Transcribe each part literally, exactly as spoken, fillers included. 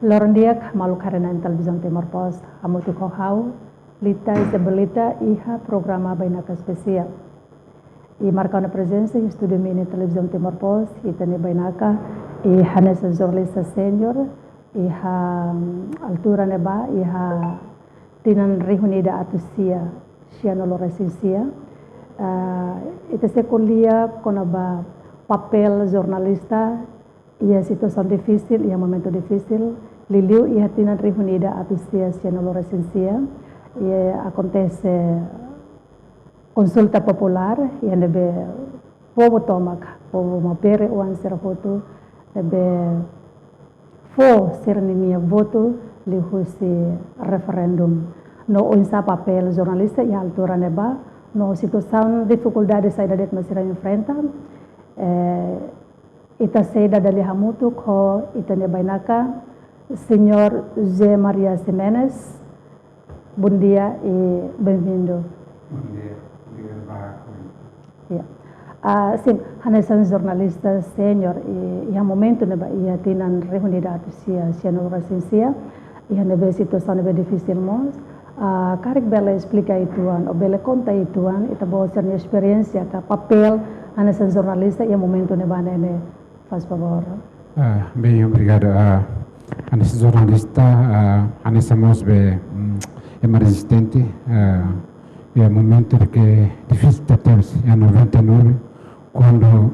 Loron di'ak, maluk haree-na'in Televizaun Timor Post, hamutuk ho ha'u, Lita Isabelita, iha programa Bainaka Espesiál. I marka ona prezensa iha estúdiu mini Televizaun Timor Post, ita-nia bainaka, i hanesan jornalista sénior, iha, mm, altura ne'ebá, iha tinan rihun ida atus sia, sianulu-resin-sia. Ah, ita sei ko'alia kona-ba papél jornalista iha situasaun difisil, iha momentu difisil, liuliu iha tinan rihun ida atus sia, sianulu-resin-sia, i akontese konsulta populár, iha ne'ebé povu tomak, povu Maubere oan sira hotu, ne'ebé fó sira-ninia votu liuhusi referendum. No oinsá papél jornalista iha altura ne'ebá, no situasaun difikuldade saida de'it mak sira enfrenta, eh, ita sei dada lia hamutuk ho ita-nia bainaka, Señór José Maria Ximenes. Bondia i bem-vindo. Bondia, obrigadu barak. Ya. Ah, sin, hanesan jornalista sénior, i, iha momentu ne'ebá, iha tinan rihun ida atus sia, sianulu-resin-sia, iha ne'ebé situasaun ne'ebé difisil mós. Ah, karik bele esplika uitoan, ou bele konta uitoan, ita-boot sira-nia esperiénsia ka papél hanesan jornalista iha momentu ne'ebá ne'e, faz favór. Ah, bem, obrigadu. Ah, hanesan jornalista, ah, hanesan mós be, mm, ema rezistente, ah, iha momentu ke difisil tebes, iha noventa e nove, kuandu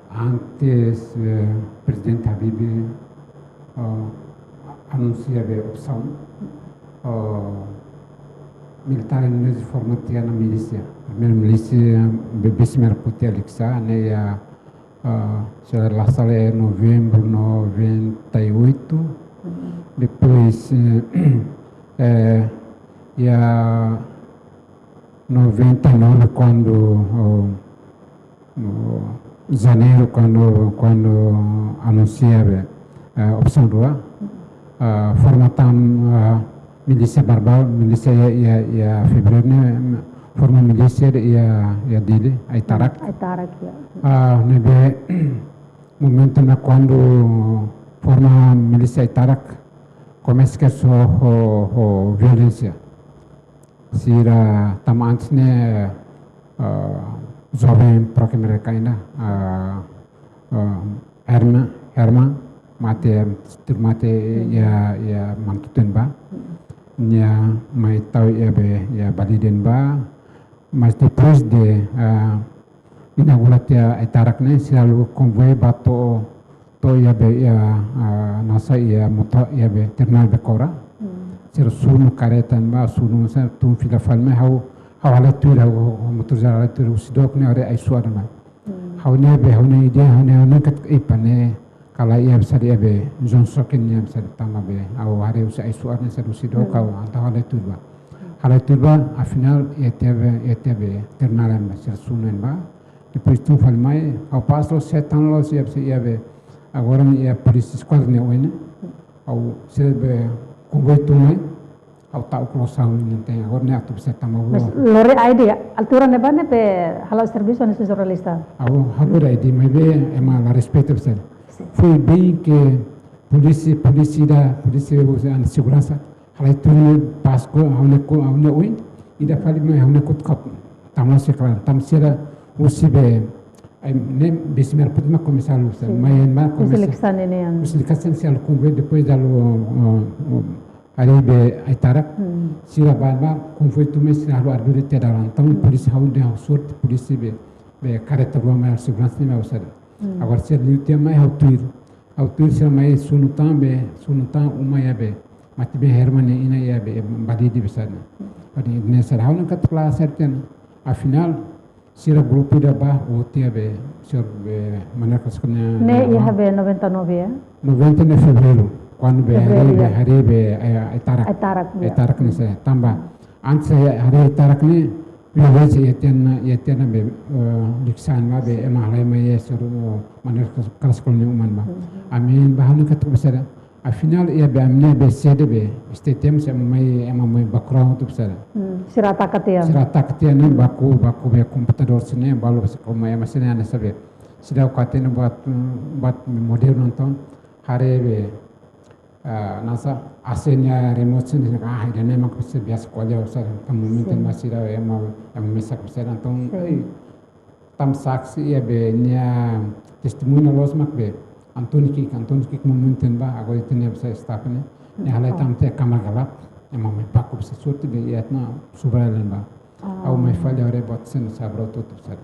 antes, eh, Prezidente Habibie, ah, anunsia be operasaun, ah, militár Indonézia forma tiha ona milísia. Primeiru milísia be, Besi Merah Putih Al-Iqsa, ne'e iha, ah, se la sala iha novembru noventa e oito. Depois, eh, eh, iha noventa e nove, kuandu, oh, no janeiru, kuandu, kuandu anunsia be, eh, operasaun rua, eh, forma tan, eh, milísia Barabaú, milísia iha, iha, iha fevereiru ne'e, forma milísia iha, iha Dili, Aitarak. Aitarak, ya. Ah, ne'ebé momentu ne'e kuandu forma milísia Aitarak, komesa kedas ho, ho violénsia. Sira tama antes ne'e, eh, joven pro-K-M-R-K ina, eh, eh, Herman, Herman, mate, tuir mate iha, iha Manatuto ne'ebá. Nia mai tau iha be, iha Balide ne'ebá. Mas depois de, eh, inaugura tiha Aitarak ne'e, sira halo konvoi ba to'o, to'o iha be, iha, ah, nasa iha moto, iha be terminál Becora. Hmm. Sira sunu kareta ne'ebá, sunu sira tun fila fali mai ha'u, ha'u halai tuir, ha'u, ha'u motorizadu halai tuir, husi dook ne'e haree ai-suar mai. Hmm. Ha'u-nia be, ha'u-nia ideia, ha'u-nia, ha'u-nia katak epá ne'e, kala iha be saida iha be, zona choque nian be saida tama be, ha'u haree husi ai-suar ne'e saida husi dook, hmm, ha'u entaun halai tuir bá. Halai tuir bá, afinál, iha tiha be, iha tiha be terminál ne'ebá, sira sunu ne'ebá. Depois tun fali mai, ha'u pasa loos, seta loos, iha be, iha be, agora ne'e iha polísia eskuadra ne'e oin ne'e. Ha'u sira be konvoi tun mai, ha'u ta'uk loos ha'u-nia iten, agora ne'e atu be seta mai. Mas lori ai-dia, altura ne'ebá ne'ebé hala'o servisu hanesan jornalista? Ha'u, ha'u lori ai-dia, maibé ema la respeita be saida. Sin. Foi bem que polísia, polísia da, polísia, eh, seguransa, halai tuir Pasco, ha'u-nia ko-, ha'u-nia oin, ida fali mai ha'u-nia kotuk, tama se klan, tama sira husi be, ai, ne'e Besi Merah Putih mak komesa halo, sin, mai ne'ebá komesa. Husi Likisá ne'e nian. Husi Likisá sira halo konvoi, depois halo, uh, uh, haree be Aitarak, hmm, sira bá, bá, konvoi tun mai sira halo arbiru tiha dalan. Entaun, hmm, polísia ha'u dehan ha'u sorte, polísia be, be kareta rua mai halo seguransa ne'e mai ha'u sa'e. Hmm. Agora sira liu tiha mai ha'u tuir. Ha'u tuir sira mai sunu tan be, sunu tan uma iha be. Mate be Herman nia inan iha be, Balide be saida. Ha'u dehan ne'e saida, ha'u-nia katak la serte ona. Afinál, sira grupu ida bá, o tiha be, señór be, Manuel Carrasco nia, ne'e nia iha be noventa e nove, ya? Noventa ne'e fevereiru, kuandu be, fevereiru, haree be, ya, haree be, eh, Aitarak. Aitarak, ya. Aitarak ne'e saida, tanba. Antes haree Aitarak ne'e, violénsia iha tiha ona, iha tiha ona be, eh, Likisá ne'ebá be, ema halai mai iha señór, eh, Manuel Carrasco nia uma ne'ebá. Mhm. Ami bá ha'u-nia katak be saida. Afinál, iha be ami-nia be sede be, S T T M, se ema mai, ema mai Bacurau hotu be saida. Hmm, sira ataka tiha. Sira ataka tiha ne'e, hmm, baku, baku be komputadór sira-ne'e, balu be se koma ema sira-ne'e hanesan be. Sira ha'u hatene buat, buat modernu entaun, haree be, Ah, nasa asen ya remote sin, ah, ida-ne'e mak bisa biasa ko'alia, usa, entaun momentu, sin, ne'ebá sira ema, ema mesak bisa, entaun, sin, ei, tanba saksi iha be nia testemuña loos mak be António Kik, António Kik momentu ne'ebá, agora ita-nia bisa staff ne'e, ne'e halai, ah, tanba tiha kamar gelap, ema mai baku bisa sorte be iha tiha ona subar ne'ebá. Ah. Ha'u mai fali, ha'u haree buat sira ne'e sabra tutu bisa.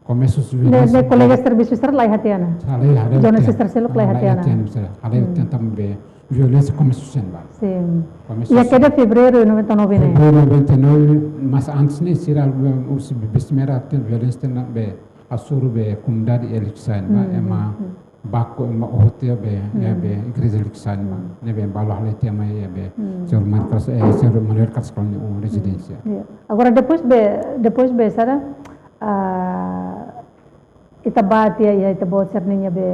Komesu ne'e, violénsia ne'e kolega servisu sira la iha tiha ona? Halai, halai, jornalista tiha ona. Sira seluk la iha tiha ona? Ah, la iha tiha ona, bisa. Halai, hmm, tiha ona tanba be violénsia komesu iha ne'ebá. Sin. Komesu iha, iha kedas fevereiru noventa e nove ne'e? Fevereiru noventa e nove, mas antes ne'e sira, eh, husi be, be semera tiha violénsia tiha ona be hasoru be komunidade iha Likisá ne'ebá, hmm, ema, hmm, baku, ema oho tiha be, hmm, iha be igreja Likisá ne'ebá. Hmm. Ne'ebé balu halai tiha mai iha be, hmm, señór Marcos, eh, señór Manuel Carlos Colin, o, rezidénsia. Hmm. Ya. Agora depois be, depois be sira, ah, ita bá tiha iha ita-boot sira-nia be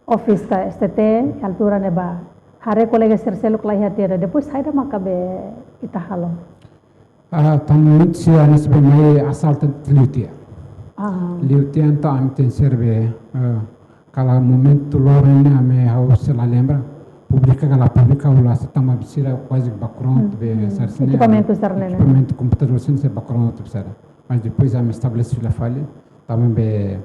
office ka S T T, altura ne'ebá haree kolega sira seluk la iha tiha ona. Depois saida maka be ita halo? Ah, tanba momentu sira hanesan be mai asalta liu tiha. Ah. Liu tiha, entaun ami tenke ser be, eh, kala momentu loron ne'e ami, ha'u sei la lembra, publika ka la publika, ha'u la hatene tanba be sira kuaze background, hmm, be, hmm, sira sira-ne'e, ekipamentu sira-ne'e, ekipamentu komputadór sira-ne'e sei background be sira. Mas depois ami estabelese fila fali, tanba be,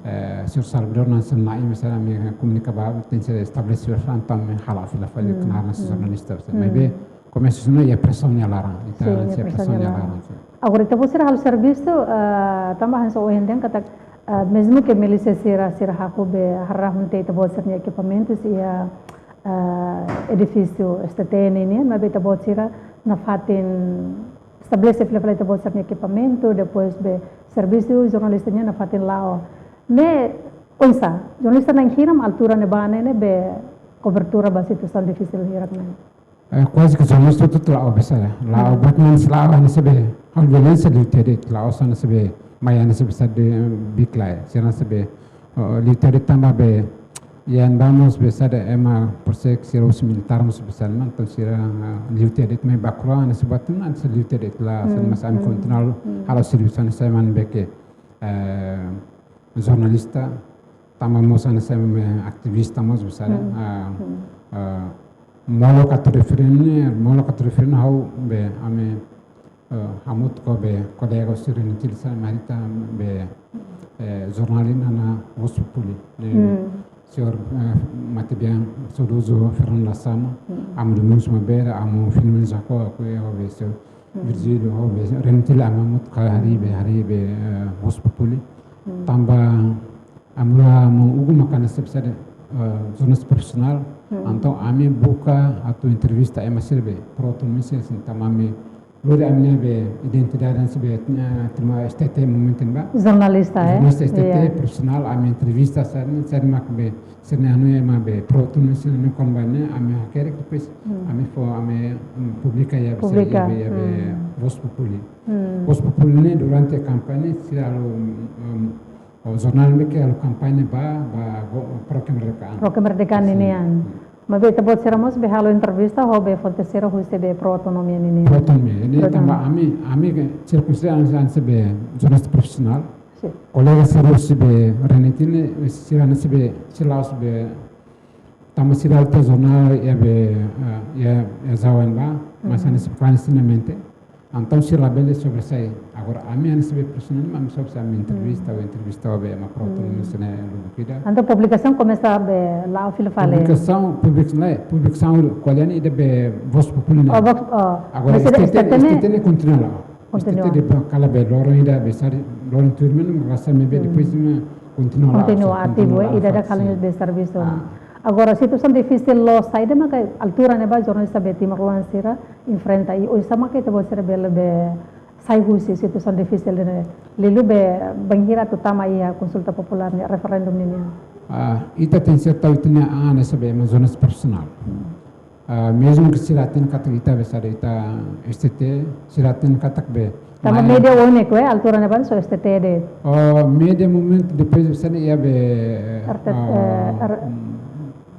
eh, señór Salvador hanesan na'i, mas ami komunika ba, tenke ser estabelese fila fali, entaun ami hala'o fila fali, hmm, knaar hanesan, hmm, jornalista, hmm, maibé komesu iha presaun nia laran, ita, sin, iha presaun nia laran, sin. Agora ita-boot sira halo servisu, eh, tanba hanesan ohin dehan katak, eh, mezmu ke milísia sira, sira hahú be harahun tiha ita-boot sira-nia ekipamentus iha, eh, edifísiu S T T nian, maibé ita-boot sira nafatin estabelese fila fali ita-boot sira-nia ekipamentu, depois be servisu jornalista nian nafatin la'o. Ne'e oinsá, jornalista na'in-hirak altura ne'ebá ne'e, ne'ebé kobertura ba situasaun difisil hirak ne'e? Eh, kuaze ke jornalista hotu-hotu la'o be sira. La'o, hmm, buat ne'e sira la'o hanesan be, ha'u violénsia liu tiha de'it, la'ós hanesan be, mai hanesan be sira de big lai. Sira hanesan be, oh, liu tiha de'it tanba be, iha ne'ebá mós be sira ema persek sira husi militár mós be sira, entaun sira, ah, liu tiha de'it mai baku rua, hanesan buat ne'e hanesan liu tiha de'it la, hmm, sira, mas ami, hmm, kontinua, hmm, halo servisu hanesan ema ne'ebé ke, eh, jornalista, tanba mós hanesan ema aktivista mós be sira, hmm, ah, hmm, ah, molok atu refere ne'e, molok atu refere ne'e ha'u be, ami, eh, hamutuk ho be kolega sira-nia tili sira mai ita be, eh, jornál ida na Voz Populi. Ne'e, hmm, señór, eh, matebian saudozu Fernando Lasama, hmm, Amo Domingos Mabeira, Amo Filomeno Jacó, aku ya, ho be señór, hmm, Virgílio, ho be rente la ami hamutuk harii be, harii be, eh, Voz Populi. Hmm. Tanba ami la, ami uguk maka hanesan be sira, eh, jornalista profisionál, hmm, entaun ami buka atu entrevista ema sira be pro-autonomia sira, sin, tanba ami lori ami-nia be identidade hanesan be, eh, tema S T T momentu ne'ebá. Jornalista, eh? Jornalista S T T, iya, profisionál, ami entrevista sira-ne'e, sira mak be, sira-ne'e hanoin ema be pro-autonomia sira-ne'e kona-ba ne'e, ami hakerek depois, hmm, ami fó, ami, mm, publika iha be, publika, iha be, iha be, hmm, Voz Populi. Hmm. Voz Populi ne'e durante kampaña sira halo, mm, mm, o jornál ne'ebé ke halo kampaña ba, ba, go-, pro-kemerdekaan. Pro-kemerdekaan, sin, ninian. Hmm. Maibé ita-boot sira mós be halo entrevista ho be fonte sira husi be pro-autonomia ninian. Pro-autonomia. Ne'e, pro-autonomia, tanba ami, ami ke sira konsidera hanesan, hanesan be jornalista profisionál. Sin. Kolega sira husi be RENETIL ne'e, sira hanesan be, sira la'ós be, tanba sira halo tiha jornál iha be, eh, iha, iha Java ne'ebá, mas, hmm, hanesan be klandestinamente. Entaun sira labele sobressai. Agora ami hanesan be profisionál, ami sobressai, ami entrevista, hmm, ou entrevista ho be ema pro-autonomia, hmm, sira-ne'e lubuk ida. Entaun publikasaun komesa be la'o fila fali? Publikasaun, publik-, ne'e, publikasaun ko'alia ne'e ida be Voz Populi ne'e. Oh, Voz, oh. Agora, mas ida S T T, S T T ne'e? S T T ne'e kontinua la'o. Kontinua. S T T depois kala be loron ida be sari, loron tuirmai ne'e, rasa maibé, hmm, depois ne'e kontinua la'o, kontinua, sin, ativu, kontinua la'o, ida-idak sin, halo be servisu. Ah. Agora, situasaun difisil loos saida maka altura ne'ebá jornalista be timoroan sira enfrenta, i oinsá maka ita-boot sira bele be sai husi situasaun difisil ne'e, liuliu be bainhira atu tama iha konsulta populár ne'e, referendu ninian? Ah, ita tenke ser tau ita-nia an hanesan be ema jornalista profisionál. Hmm. Ah, mezmu ke sira hatene katak ita be sira, ita S T T, sira hatene katak be, tanba média úniku, eh, altura ne'ebá só S T T de'it. Oh, média momentu depois be sira-ne'e iha be, R T, ah, eh, R-, mm,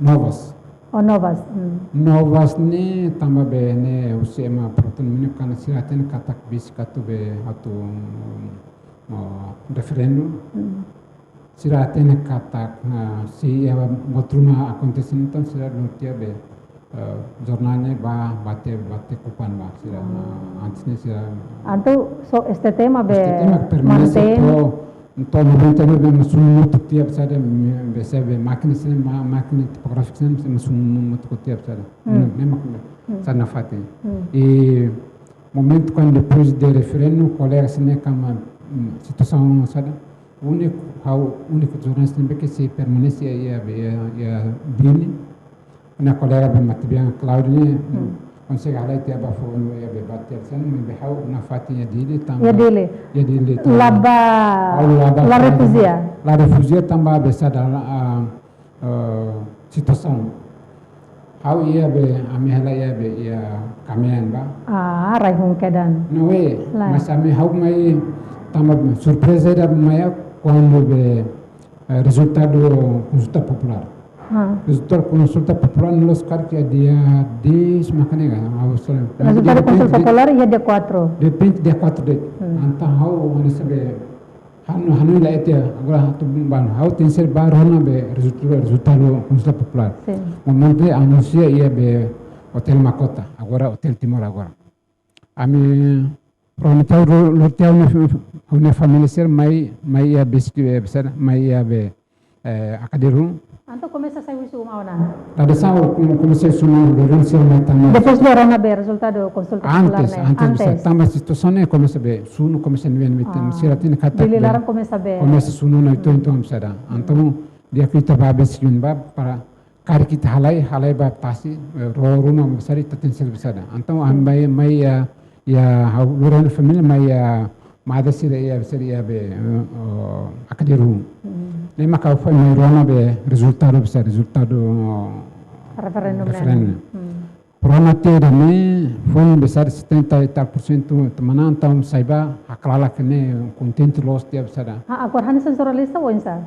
Novas. Oh, Novas. Hmm. Novas ne'e tanba be ne'e husi ema pro-autonomia nian, kuandu sira hatene katak besik atu be atu, mm, oh, referendu. Hmm. sira hatene katak, ah, se iha buat ruma akontese, entaun sira lori tiha be, eh, jornál ne'e ba, ba tiha, ba tiha kupan ba sira. Ah, antes ne'e sira. Entaun, so, S T T mak be S T T mak permanece mantein. To'o, to'o noventa e nove mak sunu mutuk tiha be saida, be saida, mákina sira, ma-, mákina tipográfika sira mak sunu mutuk tiha be saida. Hmm. Ne'e, ne'e mak, hmm, saida nafatin. Hmm. I momentu kuandu depois de referendu, kolega sira ne'e kama, mm, situasaun saida, úniku, ha'u úniku jornalista ne'ebé ke sei permanese iha, iha, iha, iha Dili. Ha'u-nia kolega be matebian Claudio ne'e, hmm, konsege halai tiha ba foun iha be ba tiha sana, maibé ha'u nafatin iha Dili tanba. Iha Dili. Iha Dili tanba. La ba, ha'u la ba la refújia. La refújia tanba be saida, ah, eh, situasaun. Ha'u iha be, ami halai iha be, iha kamean ba. Ah, rai hun kedan. Ne'e, lae, mas ami ha'u mai tanba surpreza ida mai iha kuandu be, eh, rezultadu konsulta populár. Ah. Rezultadu konsulta populár ne'e loos karik iha dia dez, makanya kan, ha'u selalu. Rezultadu konsulta populár iha dia quatro. Dia vinte, dia quatro de. Hmm. Entaun ha'u, mana sabe, hanu, hanu la ete, agora atu bun ban. Ha'u tenke ser ba rona be rezultadu, rezultadu konsulta populár. Sin. Momentu anunsia iha be Hotel Makota, agora Hotel Timor agora. Ami promete ro-, lori tiha ha'u-nia, ha'u-nia família sira mai, mai iha besik, eh, besar, mai iha be, eh, Akadiru. Entaun komesa sai husi uma ona? Tada sa, ha'u kom-, komesa husi uma, lori sira mai tama. Depois de rona be rezultadu konsulta populár ne'e? Antes, antes, antes. Tanba situasaun ne'e komesa be, sunu komesa ne'ebé, ne'ebé, ah, sira hatene katak Dili be laran komesa be. Komesa sunu ona, entaun, entaun, saida. Entaun, di'ak ita ba besik ba para karik ita halai, halai ba tasi, eh, rua ruma besar ita tenke ser be saida. Entaun, ami mai, mai iha, iha ha'u lori ha'u-nia família mai iha Mada sira iha, sira iha be, eh, oh, Akadiru. Hmm. Ne'e mak ha'u foin mai rona be rezultadu, be saida, rezultadu, oh, referendu, referendu. Hmm. Rona tiha ida-ne'e, foin be saida setenta e tal por cento, teman-teman, entaun sai ba, haklalak ne'e, kontente loos tiha be saida. Ah, agora hanesan jornalista oinsá?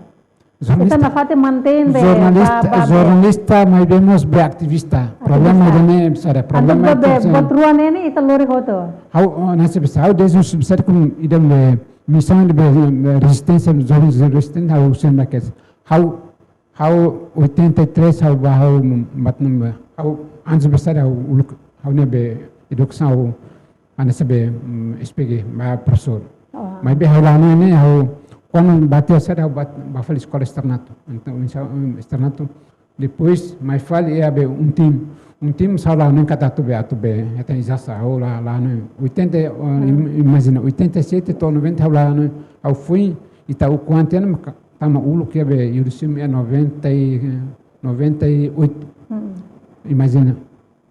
Jornalista. Ita nafatin mantein be, jornalista, ba, ba, be. Jornalista, maibé mós be ativista. Ativista. Problema ida-ne'e, be saida, problema ida-ne'e. Entaun be, be, buat rua ne'e ita lori hotu. Ha'u, oh, nasi be saida, ha'u desde husi be saida, kum ida be misaun ida be, be rezisténsia, jovens rezisténsia, ha'u sempre kes. Ha'u, ha'u oitenta e três, ha'u ba, ha'u mat namba. Ha'u antes be saida, ha'u uluk, ha'u-nia be edukasaun, ha'u hanesan be, mm, S P G, ba profesór. Oh. Maibé ha'u la hanoin ne'e, ha'u, kuandu ba tiha saida, ha'u ba, ba fali eskola esternato. Entaun, insa-, mm, esternato. Depois, mai fali iha be UNTIM. UNTIM ha'u la hanoin katak atu be, atu be, hetan ijazah, ha'u la, la hanoin. Oitenta, eh, im-, imajina, oitenta e sete to'o noventa ha'u la hanoin. Ha'u foin, ita ukun tiha ona, maka tama uluk iha be, UDSIM iha noventa e, noventa e oito. Hmm. Imajina.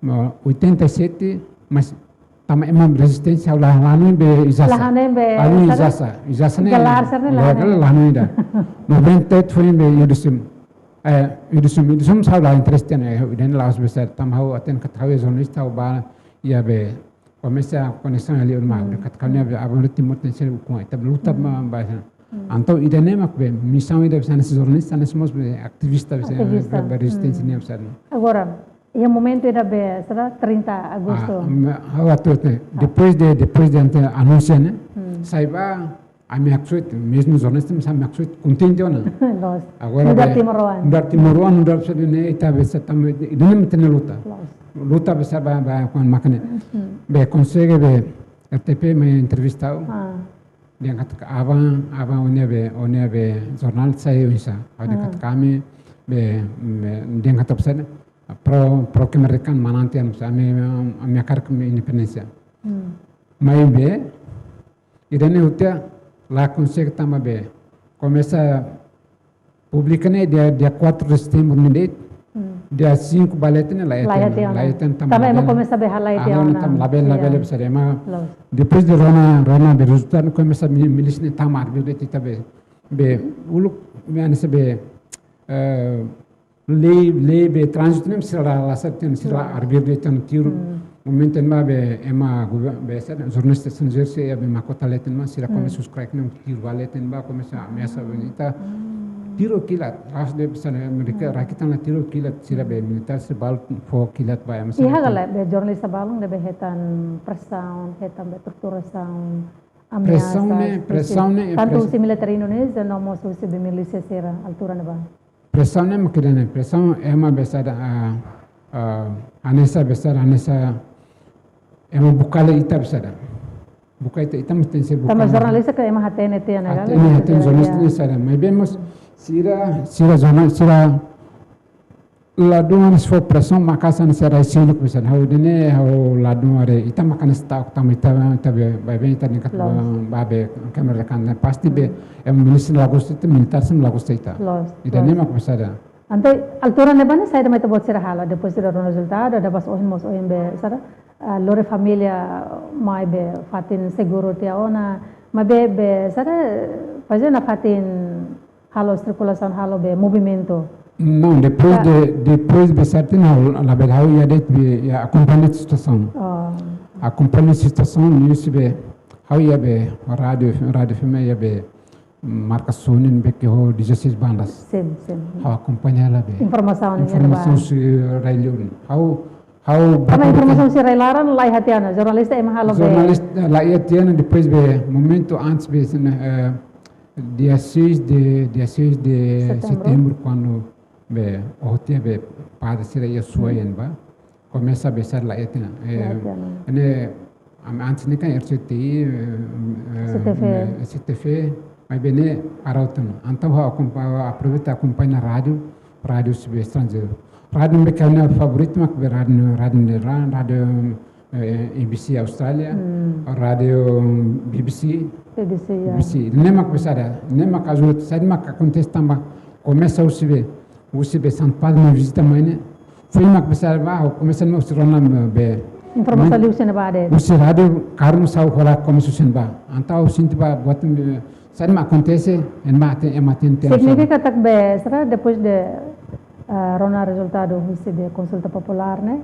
No, oitenta e sete, mas tama ema rezisténsia, ha'u la, la hanoin be ijazah. La hanoin be, la hanoin saida? Ijazah, ijazah ne'e. Gelar saida ne'e la, la hanoin. La hanoin ida. Noventa e oito foin be UDSIM. Eh, UDSIM, UDSIM ha'u la interese tiha ona, eh, ida-ne'e la'ós be saida, tanba ha'u hatene katak ha'u jornalista, ha'u ba iha be, komesa koneksaun iha liur mak, hmm, katak ha'u-nia be, avó Timor tenke ser ukun, ita luta, hmm, ba, ba. Hmm. Entaun ida-ne'e mak be, misaun ida be saida, jornalista, hanesan mós be ativista, be saida, ativista, be, be rezisténsia, hmm, ne'e be saida. Agora, iha momentu ida be, saida, trinta Agostu. Ah, ma-, ha'u atu hatete. Depois de, depois de ante anunsia ne'e, hmm, sai ba, ami haksoit, mezmu jornalista, mas ami haksoit, kontente ona. Loos. Agora nu'udar be, timoroan. Nu'udar timoroan, nu'udar saida ne'e, ita be saida, tama, ida-ne'e mak ita-nia luta. Loos. Luta be saida ba, ba, kuandu makanya. Hmm. Be konsege be, R T P mai entrevista ha'u. Ah. Dehan katak, "Aban, aban, ó-nia be, ó-nia be jornál sai oinsá?" Ha'u dehan, ah, katak, "Ami be, be, dehan katak be saida, pro, pro kemerdekaan manán tiha ona, ami, ami hakarak ami independénsia." Hmm. Maibé, ida-ne'e hotu la konsege tanba be, komesa publika ne'e dia, dia quatro de setembro ne'e de'it, hmm, dia cinco ba leten ne'e la iha tiha ona. La iha tiha ona. La iha tiha ona tanba, tanba ema labele, labele, ah, komesa be halai tiha ona. Tanba labele, labele, iya, be saida, ema. Loos. Depois de rona, rona be rezultadu, komesa mi-, milísia ne'e tama, be de'it ita be, be uluk, be hanesan be, eh, lei, lei be tránzitu ne'e sira la, la saida, sira la, hmm, arbiru de'it tiha ona tiru. Hmm. Momentu ne'ebá be ema gover-, be saida, jornalista estranjeiru sira iha be Makota leten ne'ebá, sira, hmm, komesa husu kraik ne'e tiru ba leten ne'ebá, komesa ameasa be ita. Hmm. Tiru kilat, ras de sana Amérika, hmm, rakit tan la tiru kilat, sira be militár sira balu fó kilat ba ema sira. Iha ka lae be jornalista balun ne'ebé hetan presaun, hetan be torturasaun, Ameasa, presaun ne'e, husi, presaun ne'e, tantu pres- husi militár Indonézia, no mós husi be milísia sira, altura ne'ebá. Presaun ne'e mak ida-ne'e, presaun ema be saida, ah, ah, hanesan be saida, hanesan ema buka hela ita be saida. Buka ita, ita mós tenke ser buka. Tanba jornalista ke ema hatene tiha ona, hatene, hatene jornalista ne'e saida. Maibé mós sira, sira jornal, sira ladún hanesan fó presaun maka'as hanesan rai seluk be saida. Ha'u dehan ne'e, ha'u ladún haree, ita mak hanesan ta'uk tanba ita, ita be, be, be, ita dehan katak, loos, ba be, kámera kan, pasti be, hmm, ema milísia la gosta ita, militár sira la gosta ita. Loos, ida-ne'e, loos, mak be saida. Entaun, altura ne'ebá ne'e saida mak ita-boot sira halo, depois de rona rezultadu, depois ohin mós ohin be, saida, ah, lori família mai be fatin seguru tiha ona, maibé be, saida, faze ona fatin halo sirkulasaun, halo be movimentu. Não, depois, ah, de, depois be saida ne'e ha'u, labele ha'u iha de'it be, iha akompaña situasaun. Oh. Akompaña situasaun, liuhusi be, ha'u iha be, rádiu, rádiu F M iha be, marka suni ne'ebé ke ho dezasseis bandas. Sin, sin. Ha'u akompaña hela be. Informasaun ne'e informasaun ba, husi rai liur. Ha'u, ha'u, karena informasaun husi rai laran la iha tiha ona, jornalista ema halo be. Jornalista la iha tiha ona, depois be momentu antes be, eh, dia seis de, dia seis de setembro. Setembro, kuandu be, ohin tiha be, padre sira iha Suai, hmm, ne'ebá. Komesa be saida la iha tiha ona. Eh, la iha tiha ona. Ne'e, ami antes ne'e kan R C T I, eh, eh, C T V. Eh, C T V, maibé ne'e para tiha ona. Entaun ha'u akompa-, aproveita akompaña rádiu, rádiu husi be estranjeiru. Rádiu ne'ebé ke ha'u-nia favoritu mak be rádiu, rádiu ne'e, rádiu, eh, A B C Austrália, hmm, rádiu B B C. B B C, ya. B B C. Ne'e mak be saida, ne'e mak ajuda, saida mak akontese tanba komesa husi be, husi be Santu Padre nia vizita mai ne'e. Foin mak be saida ba, ha'u komesa ne'e husi rona be. Informasaun liuhusi ne'ebá de'it. Husi rádiu, karmu sa'u hola komesa husi ne'ebá. Entaun sente ba buat ne'e, saida mak akontese, ema hatene, ema hatene tiha ona. Signifika katak be, saida, depois de, ah, rona rezultadu husi be konsulta populár ne'e,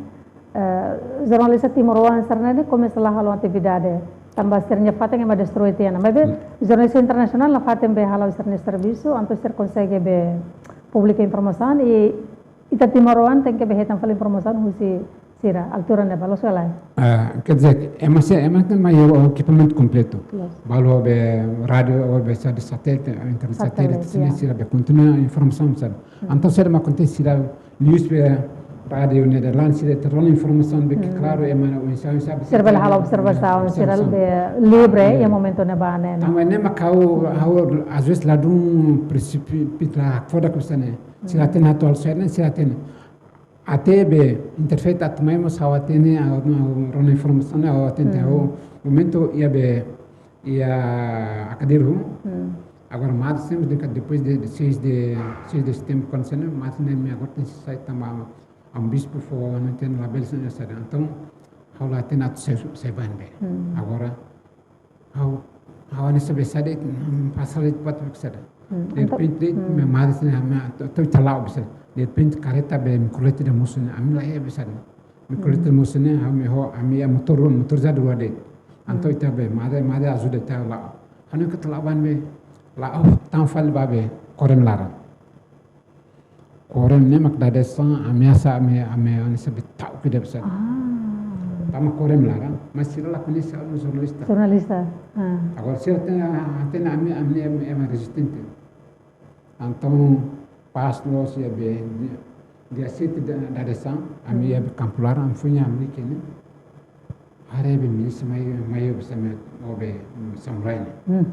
eh, jornalista timoroan sira-ne'e komesa la halo atividade. Tanba sira-nia fatin ema destrui tiha ona. Maibé, hmm, jornalista internasionál nafatin be halo sira-nia servisu, entaun sira konsege be publika informasaun, i ita timoroan tenke be hetan fali informasaun husi sira, altura ne'ebá, loos ka lae? Ah, quer dizer, ema sira, ema tenke mai ho ekipamentu kompletu. Loos. Balu be rádiu, be saida, satélite, internet satélite, satélite, sira, ya, sira be kontinua informasaun, saida. Hmm. Entaun saida mak akontese sira liuhusi be rádiu Netherlands sira ita rona informasaun be ke, hmm, klaru, ema oinsá, oinsá, sira bele halo observasaun, sira, observasaun, be livre, ya, iha momentu ne'ebá ne'e, ne'e. Tanba ne'e mak ha'u, ha'u às vezes ladún precipita foda ku sira-ne'e. Sira, hmm, hatene atuál saida ne'e, sira hatene. Até be interfere atu mai mós ha'u hatene, ha'u, ha'u rona informasaun ne'e, ha'u hatene, hmm, ha'u momentu iha be, iha Akadiru. Hmm. Agora, madre sempre de, depois de, de seis de, seis de setembro, kuandu sene, madre ne'e, ami agora tenke sai tanba, ah, um bispo fó, não tem labele sene saida. Entaun, ha'u la hatene atu sai, sai bá ne'ebé. Hmm. Agora, ha'u, ha'u hanesan be saida, hmm, pasa la iha buat be saida. Hmm. De repente, hmm, ami madre sene, ami, atu, atu ita la'o be saida. De repente, karreta be, microlete ida mosu ne'e, ami la iha be saida. Microlete, hmm, mosu ne'e, ami ho, ami iha motór, motorizadu rua de'it. Entaun, hmm, ita be, madre, madre ajuda ita la'o. Ha'u hanoin katak la'o bá ne'ebé, la'o, oh, tan fali bá be, Korem laran. Korem ne'e mak dadeer-saan, ameasa, ame, ame, hanesan be ta'uk ida be saida. Ah. Tanba Korem laran, mas sira la koñese ha'u jornalista. Jornalista, ah. Agora sira hatene, hatene ami, ami, ami, ami rezistente. Entaun, pas loos iha be, dia, dia sete da, dadeer-saan, ami, hmm, iha be kampu laran, ami foin iha Amerika ne'e. Haree be milísia mai, mai iha be saida, o be, mm, samurai ne'e. Hmm.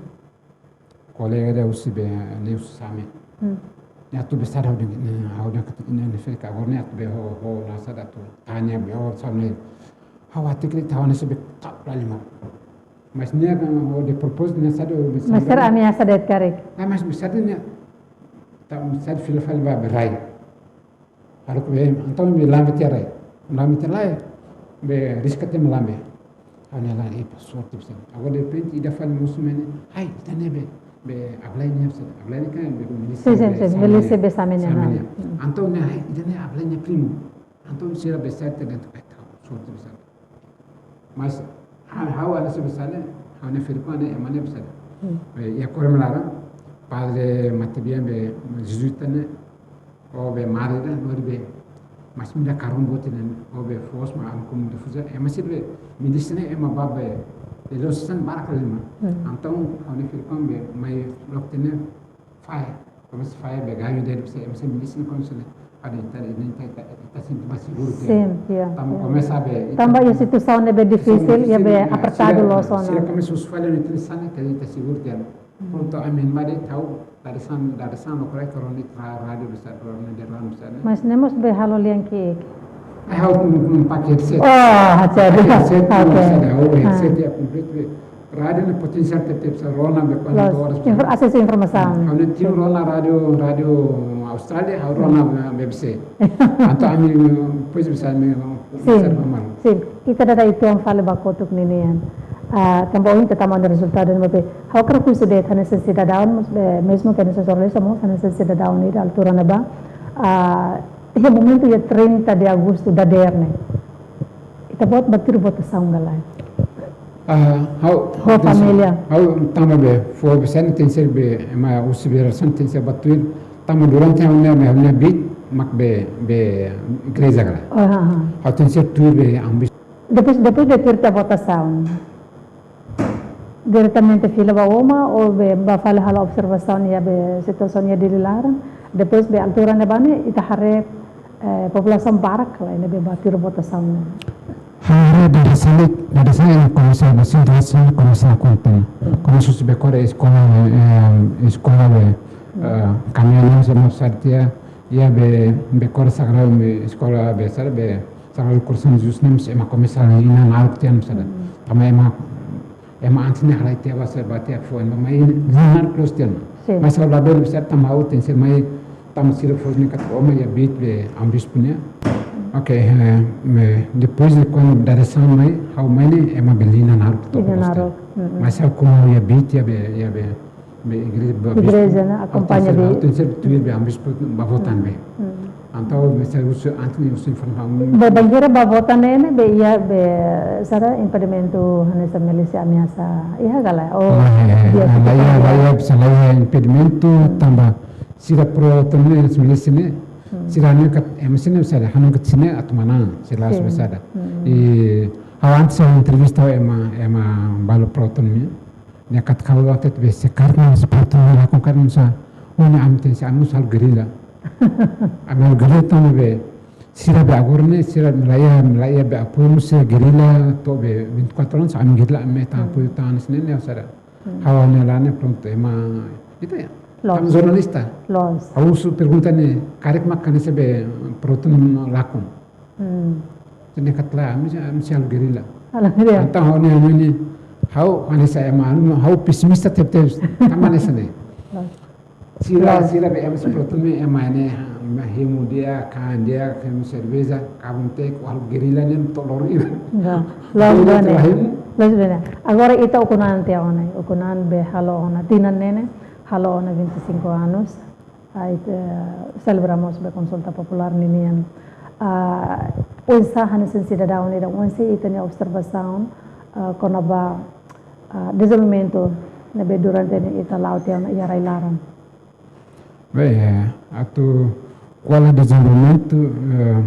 Kolega ida husi be, ne'e husi Same. Hmm. Ne'e atu be saida ha'u dehan, ne'e, ha'u dehan katak ne'e, ne'e feka, agora ne'e atu be ho, ho, la saida atu, tanya be, ho, saida ne'e. Ha'u hateke de'it ha'u hanesan be ta'uk liu liman. Mas ne'e, oh, de propósitu ne'e saida, oh, be saida. Mas sira ameasa de'it karik? Ah, mas be saida ne'e, ta, saida fila fali ba be rai. Halo ku be, entaun be lambe tiha rai. Lambe tiha rai, be riska tiha mak lambe. Ha'u-nia laran, eh, sorte be saida. Agora de repente, ida fali mosu mai ne'e, ai, ida-ne'e be, be Ablay nia be saida. Ablay ne'e kan be milísia, sin, sin, be sin, Same, milísia be Same nia, Same nia. Hmm. Entaun ne'e, ai, ida-ne'e Ablay nia primu. Entaun sira be saida de'it, ai, ta'uk, sorte be saida. Mas, ha-, ha'u hanesan be saida, ha'u-nia feriku ne'e, ema ne'e be saida. Hmm. Eh, iha Korem laran, padre matebian be jezuíta ne'e, o be madre ne'e, lori be, mas mi la karun boot ne'e, o be foos mak ami komu de fuza, ema sira be, milísia ne'e, ema bá be, Ele sasán barak liu ema. Hmm. Entaun, ha'u-nia filipang be, mai loke tiha ne'e fahe. Komesa fahe be gayung de'it, se, se milísia ne'e komesa ne'e. Ita, ita, ita, ita sente mais seguru tiha. Sin, ya, tanba ya. Komesa be, ita, tanba iha situasaun ne'ebé difisil, situasaun iha be difisil, ya, apertadu sira, loos ona. Sira komesa husu fali ne'e, ita sente, ita, ita seguru tiha. Hmm. Prontu, ami mai de'it, ha'u, dadeer-saan, dadeer-saan loke, loke rona iha rádiu, bisa rona iha rádiu, bisa, né? Mas ne'e mós be halo lian ki'ik? Ai, ha'u, ha'u, ha'u pakai headset. Oh, headset. Pakai headset, oke. Bisa, ha'u, ah, headset iha komplit be. Rádiu ne'e potensiál tebetebes, bisa rona be kuandu, loos, horas infor-, asesu informasaun. Ha'u ne'e tiu, sin, rona rádiu, rádiu Austrália, ha'u rona, hmm, B B C. Entaun ami, depois bisa ami, sin, bisa normal. Sin. Ita dada uitoan fali ba kotuk ninian. Ah, tanba ohin ita tama ona rezultadu ne'ebé. Ha'u hakarak husu de'it hanesan sidadaun, eh, mezmu ke hanesan jornalista mós, hanesan sidadaun iha altura ne'ebá. Ah, iha momentu iha trinta de agostu dadeer ne'e, ita-boot bá tuir votasaun ka lae? Ah, ha'u, ho ha'u tenke, família. Ha'u tanba be, fó be sente tenke ser be, ema husi be rasaun tenke ser bá tuir, tanba durante ha'u-nia, ha'u-nia biit, mak be, be igreja ka lae. Oh, ha, ha. Ha'u tenke ser tuir be, ambis- Depois, depois de tuir tiha votasaun, diretamente fila ba uma, ou be, bá fali halo observasaun iha be situasaun iha Dili laran, depois be altura ne'ebá ne'e, ita haree, eh, populasaun barak ka lae ne'ebé bá tuir votasaun ne'e? Haree dadeer-saan, dadeer-saan ema komesa be situasaun komesa konta. Komesa husi Bekora eskola, eh, eskola be, eh, kamion ne'e mós sa'e tiha, iha be, Bekora Sagrau be eskola be sa'e be, Sagrado Coração de Jesus ne'e mós ema komesa inan naruk tiha mós sa'e. Mm. Tanba ema, ema antes ne'e halai tiha ba sa'e ba tiha foin, ema inan naruk loos tiha. Sin. Mas ha'u labele bisa tanba ha'u tenke ser mai, tanba sira fó ne'e katak ó mai iha biit be amu bispu ne'e. Oke, eh, me, depois de kuandu dadeer-saan mai, ha'u mai ne'e ema bele inan naruk to'o. Inan naruk. Mm-mm. Mas ha'u komu iha biit iha be, iha be, be igreja, ba bispu. Igreja, né? Akompaña be. Ha'u tenke ser, ha'u tenke ser tuir be amu bispu bá vota be. Mm. Entaun, mas ha'u husu, antes ne'e husu informasaun. Be, bainhira bá vota ne'e, ne'e, be, iha, be, sira impedimentu hanesan milísia ameasa iha ka lae? Oh, ah, eh, eh, dia ah, la iha, la iha, bisa la iha impedimentu, hmm, tanba sira pró-autonomia, milísia ne'e, hmm, sira hanoin katak, ema sira ne'e, sira hanoin katak sira ne'e atu manán, sira la, sin, bisa da. Hmm. I, ha'u antes ha'u entrevista ema, ema balu pró-autonomia. Nia katak ha'u hatete be se karik ne'e se pró-autonomia lakon karik ne'e sá, oh, ne'e ami tenke, ami mós halo gerila. Ami halo gerila tanba be, sira be agora ne'e, sira la iha, la iha be apoiu mós sira gerila, to'o be vinte e quatro anos, ami gerila, ami hetan, hmm, apoiu tan, ne'e, ne'e, sira. Hmm. Ha'u ne'e la ne'e prontu, ema, ita ya. Loos. Ami jornalista. Loos. Ha'u husu pergunta ne'e, karik mak hanesan be pró-autonomia lakon. Hmm. Nia katak lae, ami, ami sei halo gerila. Halo gerila. Entaun ha'u ne'e, ha'u ne'e, ha'u hanesan ema, ha'u pesimista tebetebes, tanba hanesan ne'e. Loos. Sira, loos, sira be ema husi pró-autonomia, ema ne'e, ema hemu di'ak, kaan di'ak, hemu serveja, kabun teik, halo gerila ne'e to'o loron ida. Ya. Loos, gerila ne'e to'o hemu. Loos, ne'e. Agora ita ukun-an tiha ona, ukun-an be halo ona, tinan ne'e ne'e, halo ona vinte e cinco anos. Ai, eh, selebramos be konsulta populár ninian. Ah, oinsá hanesan sidadaun ida, oinsá ita-nia observasaun, ah, kona-ba, ah, dezenvolvimentu ne'ebé durante ne'e ita la'o tiha ona iha rai-laran? Bem, eh, atu ko'alia dezenvolvimentu, eh,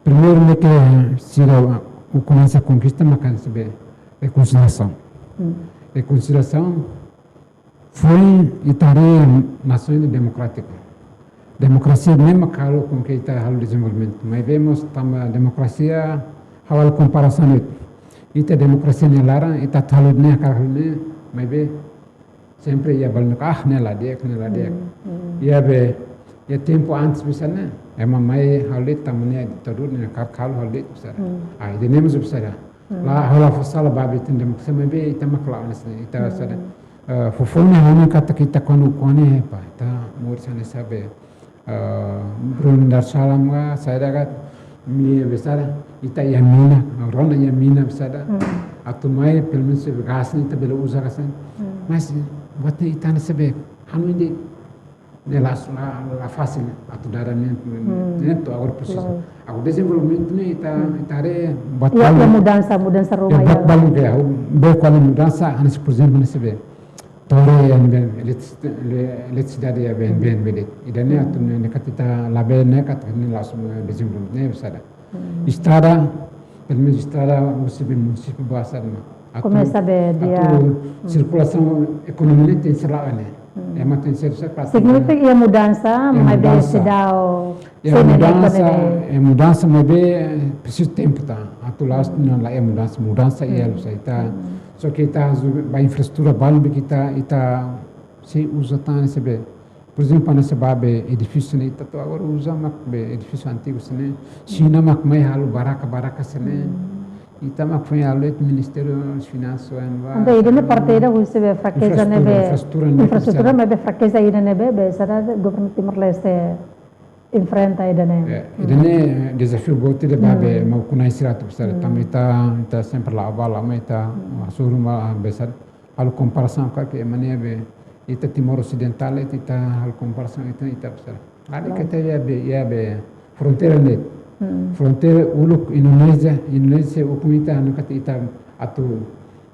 primeiru ne'e ke sira, ah, ukun-an sira konkista mak hanesan be rekonsiliasaun. Hmm. Rekonsiliasaun, foin ita haree nasaun ida demokrátiku. Demokrasia ne'e mak halo konke ita halo dezenvolvimentu. Maibé mós tanba demokrasia halo komparasaun ne'e. Ita demokrasia nia laran, ita halo ne'e, hakarak halo ne'e, maibé sempre iha balu ne'e, ah, ne'e la di'ak, ne'e la di'ak. Hmm, hmm. Iha be, iha tempu antes bisa ne'e, ema mai halo tanba ne'e ditadura ne'e hakarak halo, halo bisa. Hmm. Ah, ida-ne'e mós bisa. Hmm. La, ha'u la fó sala ba be ita-nia demokrasia, maibé ita mak la'o hanesan ne'e, ita, hmm, sira, eh, foufoun ne'e hanoin katak ita kuandu ukun-an ne'e, epá, ita moris hanesan be, eh, Brunei Darussalam ka, saida ka, mi bisa, ita iha mina, rona iha mina bisa. Hmm. Atu mai, pelumenus se be gás ne'e ita bele uza ka sin. Hmm. Mas, buat ne'e ita hanesan be, hanoin de'it, ne'e la, la, la fasil atu dada ne'e, hmm, ne'e to'o agora presiza. Klaru. Agora dezenvolvimentu ne'e ita, hmm, ita haree buat, ya, balu, ya, mudansa, mudansa ruma, ya, buat, ya, balu ke, ah, be ko'alia mudansa, hanesan, por ezemplu, hanesan be, tore iha ne'ebé, elektris-, ele-, eletrisidade iha be, hmm, be, be de'it. Ida-ne'e, hmm, atu ne'e, ne'e katak ita labele ne'e katak ne'e langsung, eh, dezenvolvimentu ne'e bisa. Hmm. Estrada, pelumenus estrada, husi be munisípiu ba sa'e mak Komesa be dia. Atu sirkulasaun ekonomia ne'e tenke ser la'o ne'e. Ema tenke ser, ser parte. Signifika iha mudansa, maibé seidauk. Iha mudansa, iha mudansa, maibé presiza tempu tan. Atu la'o ne'e la iha mudansa, mudansa iha, la'ós ita. Só ke ita ba infraestrutura balun be ita, ita sei uza tan ne'e sei be. Por ezemplu, hanesan ba be edifísiu ne'e ita to'o agora uza mak be edifísiu antigu sira-ne'e. Xina mak mai halo baraka-baraka sira-ne'e. Ita mak foin halo iha Ministériu Finansas, anu ba. Entaun, ida-ne'e parte ida husi be frakeza ne'ebé. Infraestrutura ne'e, infraestrutura ne'ebé frakeza ida ne'ebé, be sira governu Timor-Leste enfrenta ida-ne'e. Ida-ne'e dezafiu boot ida ba be maun ukun-na'in sira atu besar. Tanba ita, ita sempre la'o ba, la'o mai ita hasoru ba besar. Halo komparasaun karik ema ne'ebé ita Timor Osidental, ita halo komparasaun ita, ita besar. Lalika ita iha be, iha be fronteira ne'e. Fronteira uluk Indonézia, Indonézia ukun ita, anu katak ita atu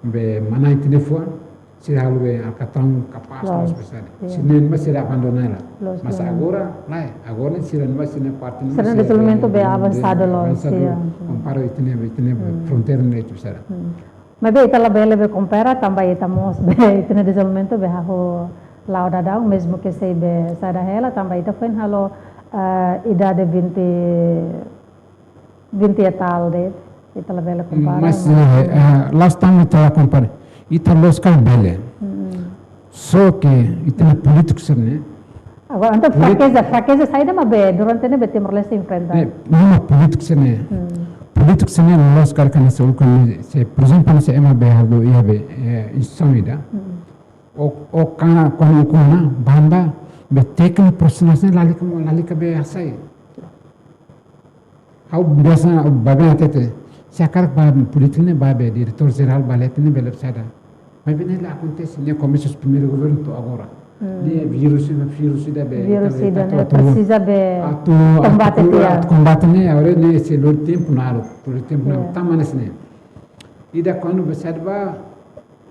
be manán ita-nia fuan, sira halo be alkatraun kapás, loos, loos besar. Sira-ne'e mak sira abandona hela. Mas agora, lae, agora ne'e sira-ne'e mak sira-nia parte ne'e. Sira-nia dezenvolvimentu be avansadu, loos, avansadu, kompara ita-nia, ita-nia fronteira ne'e ita besar. Maibé ita labele be kompara, tanba ita mós be, ita-nia dezenvolvimentu be hahú la'o daudaun, mezmu ke sei be saida hela, tanba ita foin halo, eh, idade vinte, vinte e tal de'it, ita labele kompara. Mas, eh, eh, la'ós tanba ita la kompara. Ita loos karik bele. Só ke ita-nia polítiku sira-ne'e. Agora, entaun, frakeza, frakeza saida mak be durante ne'e be Timor-Leste enfrenta? Ne'e, ne'e polítiku sira-ne'e. Polítiku sira-ne'e loos karik hanesan uluk ne'e, se, por ezemplu, hanesan ema be halo iha be, eh, instituisaun ida. O, o ka, kuandu ukun ona, banda, be tékniku profisionál sira-ne'e lalika, lalika be hasai. Ha'u biasa ba be hatete, se hakarak ba polítiku ne'e ba be diretór jerál ba leten ne'e bele saida. Maibé ne'e la akontese, ne'e komesa husi primeiru governu to'o agora. Ne'e vírus ida, vírus ida be, vírus ida ne'e presiza be atu, atu kombate, atu tiha, atu kombate ne'e, agora ne'e sei lori tempu naruk, lori tempu naruk, tanba ne'e. Ida kuandu be saida ba,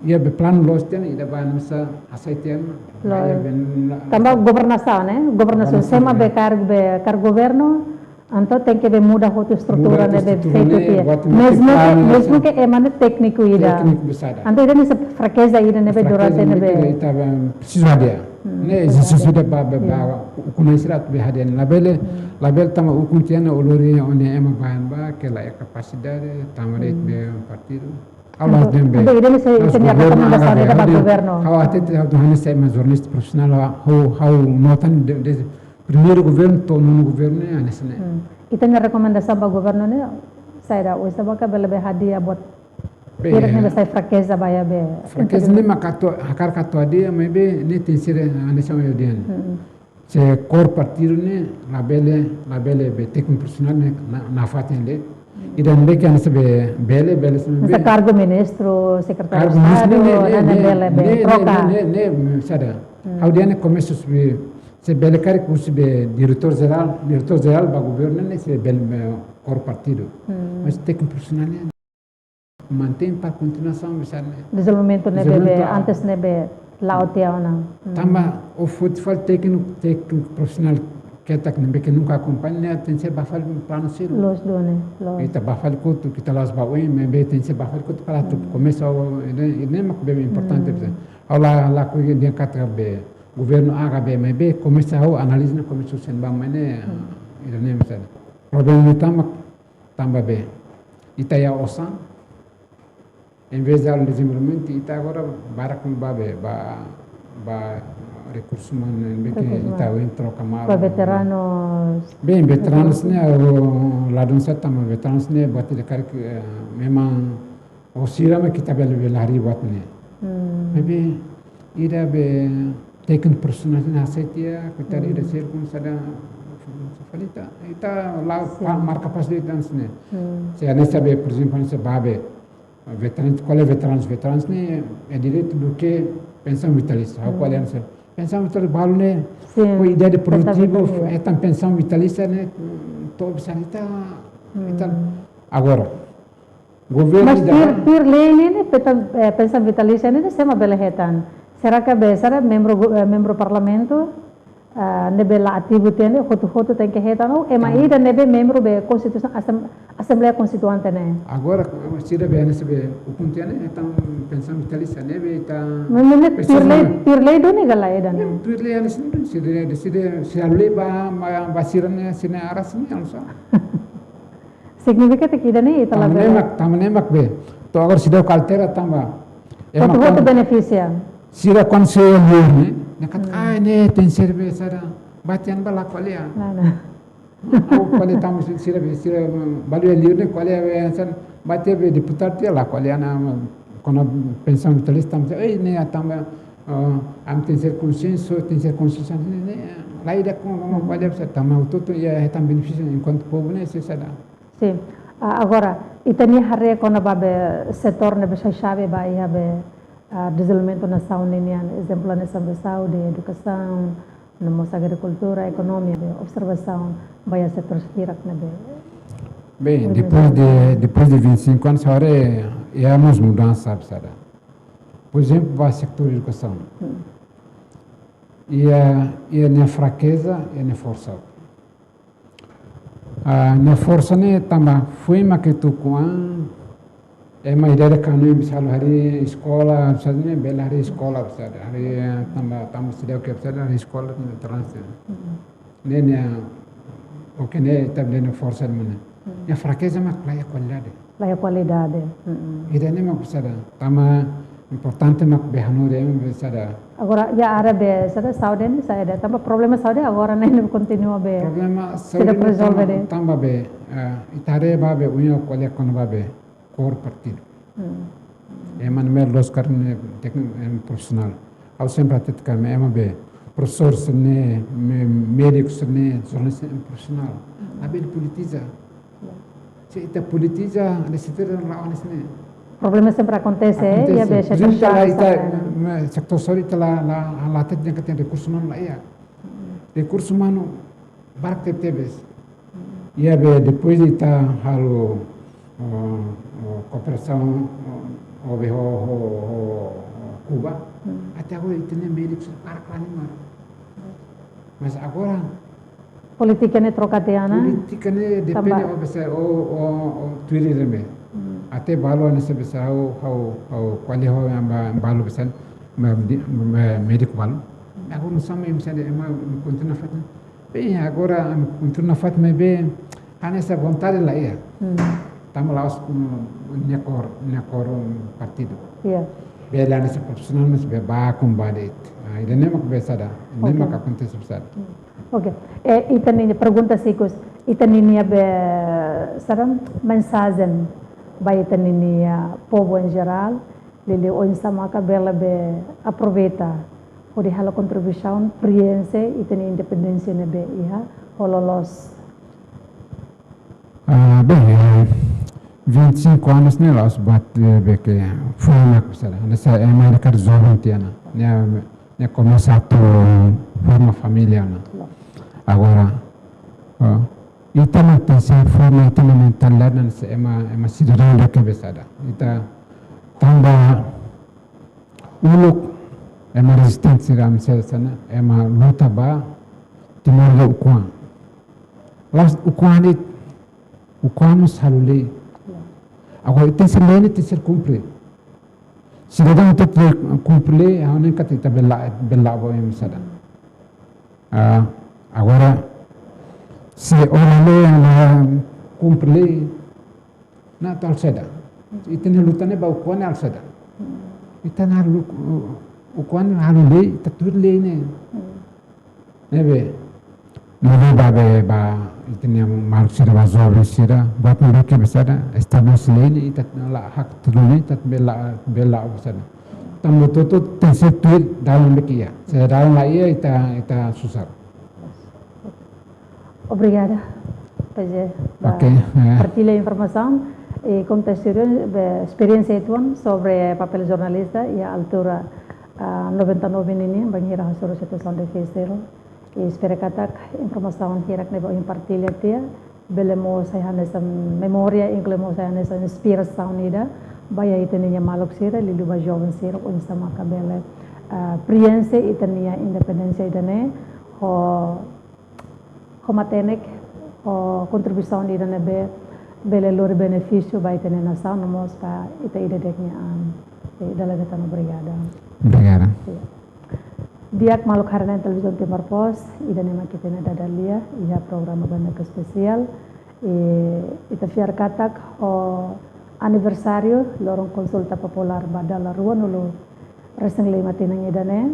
iha be planu loos tiha ona, ida ba nusa hasai tiha ona. Loos. Iha be na-, tanba governasaun, ne'e? Governasaun, governasaun, sira mak be karik be, karik governu, entaun tenke be muda hotu estrutura ne'ebé feitu tiha. Mezmu ke, mezmu ke ema ne'e tékniku ida. Tékniku besar. Entaun ida-ne'e frakeza ida ne'ebé durante ne'ebé. Frakeza ne'ebé ita be presiza hadi'a. Ne'e ezersísiu ida ba, ba, ba, ukun-na'in sira atu be hadi'a. Labele, labele tanba ukun tiha ona ó lori ó-nia ema baibain ba, ke la iha kapasidade, tanba de'it be partidu. Ha'u la hatene be. Entaun, ida-ne'e sei, mas sei governu rekomendasaun ida ba governu. Ha'u hatete, ha'u hatete hanesan ema jornalista profisionál, ha'u, ha'u nota de, de primeiru governu to'o nonu governu ne'e hanesan ne'e. Ita-nia rekomendasaun ba governu ne'e, saida, oinsá mak bele be hadi'a buat hirak ne'ebé sai frakeza ba iha be. Frakeza ne'e mak atu, hakarak atu hadi'a, maibé ne'e tenke ser hanesan ohin dehan. Se kór partidu ne'e labele, labele be tékniku profisionál ne'e na, nafatin de'it. Ida ne'ebé ke hanesan be bele, bele hanesan be. Hanesan kargu ministru, sekretáriu estadu, ne'e, ne'e, ne'e, ne'e bele be troka. Ne'e, ne'e, ne'e, saida. Ha'u dehan ne'e komesa husi be, se bele karik husi be diretór jerál, diretór jerál ba governu ne'e sei bele be kór partidu. Mas tékniku profisionál ne'e mantein para kontinuasaun besar ne'e. Dezenvolvimentu ne'ebé, dezenvolvimentu be antes ne'ebé la'o tiha ona. Tanba ó foti fali tékniku, tékniku profisionál ketak ne'ebé ke nunka akompaña ne'e, tenke ser ba fali planu sira. Loos duni, loos. Ita ba fali kotuk, ita la'ós ba oin, maibé tenke ser ba fali kotuk para atu komesa, ne'e, ne'e mak be importante besar. Ha'u la, lakohi dehan katak be governu A ka B, maibé komesa ha'u analiza ne'e komesa husi ne'ebá mai ne'e, ida-ne'e besar. Problema utama tanba be ita iha osan, em vez de halo dezenvolvimentu, ita agora barak ba be, ba, ba rekursu umanu ne'ebé ke ita ohin troka malu. Ba veteranus. Bem, veteranus ne'e, o ladun seta, mas veteranus ne'e buat ida karik, eh, memang ó sira mak ita bele, bele harii buat ne'e. Maibé ida be tékniku profisionál ne'e hasai tiha, koitadu ida sira kun sada falita. Ita la pa-, marka pas de'it hanesan ne'e. Se hanesan be, por ezemplu, hanesan ba be veteranus, ko'alia veteranus, veteranus ne'e é direitu do que pensaun vitalísia. Ha'u ko'alia hanesan pensaun vitalísia balu ne'e, sin, ko idade produtivu, hetan pensaun vitalísia ne'e, to'o bisa ita, ita agora. Governu ida. Mas tuir, tuir lei ne'e, ne'e, pensaun, eh, pensaun vitalísia ne'e, ne'e sé mak bele hetan? Será ke be, será membru go-, eh, membru parlamentu? ah, ne'ebé la ativu tiha ne'e, hotu-hotu tenke hetan, no ema ida ne'ebé membru be konstituisaun asem-, Asembleia Konstituinte ne'e. Agora, sira be, ne'e sira be, ukun tiha ne'e, hetan pensaun vitalísia ne'ebé ita. Mas, mas ne'e tuir lei, tuir lei duni ka lae ida ne'e? Tuir lei, ne'e sira, sira, sira, sira lei ba, ba, ba sira-nia, sira-nia aras ne'e, alsa. Signifika katak ida ne'e, ita la be. Tanba ne'e mak, tanba ne'e mak be. To'o agora seidauk altera tanba. Hotu-hotu benefisia. Sira kuandu sei liur ne'e, ne'e katak, ah, ne'e tenke ser be sira. Ba tiha ne'e ba la ko'alia. Nah, nah. Ha'u ko'alia tanba sira, sira, sira, mm, balu iha liur ne'e ko'alia be hanesan, ba tiha be deputadu tiha la ko'alia ona, mm, kona pensaun vitalísia tanba, eh, ne'e tanba, eh, ami tenke ser konsensu, tenke ser konsensu, ne'e, ne'e, la ida ko, ko, ko'alia be sira tanba hotu-hotu iha hetan benefísiu enkuantu povu ne'e sei sada. Sin. Ah, agora, ita-nia haree kona-ba be setór ne'ebé sai xave ba iha be, ah, dezenvolvimentu nasaun ninian, ezemplu hanesan be saúde, edukasaun, no mós agrikultura, ekonomia, be observasaun ba iha setór hirak ne'ebé. Bem, depois de, depois de vinte e cinco anos, agora é, é a nos mudança, sabe, sabe? Por exemplo, ba setór edukasaun. Hmm. Iha, iha nia frakeza, iha nia forsa. Ah, nia forsa ne'e tanba foin mak ita ukun an, ema ida-idak hanoin bisa halo harii eskola, bisa ne'e bele harii eskola, bisa harii, eh, tanba, tanba seidauk iha bisa harii eskola, ne'e trans. Mm. Ne'e, ne'e, oke, ne'e ita bele nia forsa mana. Mm. Nia frakeza mak la iha kualidade. La iha kualidade. Mm-mm. Ida-ne'e mak bisa da. Tanba importante mak be hanorin ema be sada. Agora, iha área be sada saúde ne'e saida. Tanba problema saúde agora ne'e kontinua be. Problema saúde ne'e rezolve tanba, tanba be, eh, ita haree ba be ohin ha'u ko'alia kona-ba be kór partidu. Hmm. Ema ne'ebé loos karik ne'e tékniku, eh, profisionál. Ha'u sempre hatete katak ema be profesór sira-ne'e, mé-, médiku sira-ne'e, jornalista ne'e profisionál. Hmm. Labele politiza. Ya. Se ita politiza, ne'e sira la hanesan ne'e. Problema sempre akontese, eh, iha be setór saúde, ita, setór saúde ita la, la, la hatete dehan katak rekursu umanu la iha. Rekursu umanu barak tebetebes. Iha be depois de ita halo, oh, oh, kooperasaun, oh, oh, be ho, ho, ho, ho Kuba, hmm, até agora ita-nia médiku sira barak la halimar. Mas agora polítika ne'e troka tiha ona. Polítika ne'e depende tanba, oh, bisa, oh, oh, oh, tuir ida-ne'e. Hmm. Até balu hanesan bisa ha'u, ha'u, ha'u ko'alia ho ema balu bisa, ma-, di-, ma-, médiku balu. Agora nusá mak bisa de, ema kontinua fatin. Bem, agora, ami kontinua fatin, mas bem, hanesan vontade la iha. Hmm. Tanba la'ós, mm, nia kór, nia kór, mm, partidu. Iya. Bele hanesan profisionál, mas be ba kombatir. Ah, ida-ne'e mak be sada. Ida-ne'e mak akontese be sada. Hmm. Oke. Eh, ita-nia pergunta sikus, ita-nia be, saida, mensajen ba ita-nia povu em geral, liuliu oinsá maka bele be aproveita hodi halo kontribuisaun, prienxe ita-nia independénsia ne'ebé iha ho loloos. Ah, bem, eh, vinte e cinco anos ne'e la'ós buat, eh, be ke foin mak bisa. Hanesan ema ida karik joven tiha ona. Nia, nia komesa atu forma família ona. Agora, oh, ita-nia tenke forma ita-nia mentalidade hanesan ema, ema sidadaun ida ke be sada. Ita tanba uluk ema rezistente sira ami sira sana, ema luta ba Timor nia ukun-an. La'ós ukun-an de'it, ukun-an mós halo lei. Agora, tenke ser lei ne'e tenke ser kumpre. Sidadaun tenke kumpre lei, ha'u hanoin katak ita bele, bele ba ema sada. Ah, agora, se ó la lei, ó la kumpre lei, ne'e atu halo saida. Ita-nia luta ne'e ba ukun-an ne'e halo saida. Ita-nia lu-, ukun-an ne'e halo lei, ita tuir lei ne'e. Ne'ebé, ne'ebé ba be ba, ita-nia maluk sira ba joven sira, buat ne'ebé ke be sada, estabelese lei ne'e, ita la hak tudu ne'e, ita bele, bele be sada. Tanba hotu-hotu tenke ser tuir dalan be ke iha. Se dalan la iha, ita, ita susar. Obrigada, P J, ba, oke, eh, partilla informasaun i konta sira-nia be esperiénsia uitoan sobre papél jornalista iha altura, ah, noventa e nove ninian, bainhira hasoru situasaun difisil. I espera katak informasaun hirak ne'ebé ohin partilla tiha bele mós sai hanesan memória, inklui mós sai hanesan inspirasaun ida ba iha ita-nia maluk sira, liuliu ba joven sira, oinsá maka bele, ah, prienxe ita-nia independénsia ida-ne'e, ho, ho matenek, ho kontribuisaun ida ne'ebé bele lori benefísiu ba ita-nia nasaun no mós ba ita ida-idak nia an. I dala ida tan obrigada. Obrigada. Di'ak maluk haree-na'in Televizaun Timor Post, ida-ne'e mak ita-nia dada lia iha programa badak espesiál. I ita fiar katak ho aniversáriu loron konsulta populár ba dala ruanulu resin lima tinan ida-ne'e,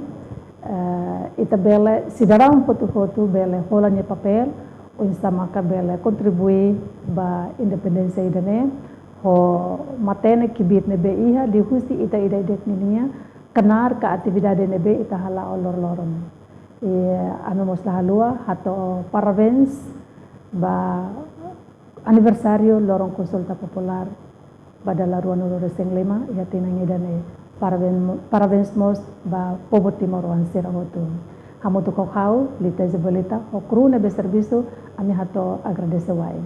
eh, ita bele sidadaun hotu-hotu bele hola nia papél, oinsá maka bele kontribui ba independénsia ida-ne'e, ho matenek kbiit ne'ebé iha liuhusi ita ida-idak ninia knaar ka atividade ne'ebé ita hala'o loroloron. I ami mós la haluha hato'o parabéns ba aniversáriu loron konsulta populár ba dala ruanulu resin lima iha tinan ida-ne'e. Parabéns, parabéns mós ba povu timoroan sira hotu. Hamutuk ho ha'u, Lita Isabelita, ho kru ne'ebé servisu, ami hato'o agradese wa'in.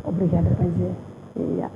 Obrigada, Pai Zé. Iya.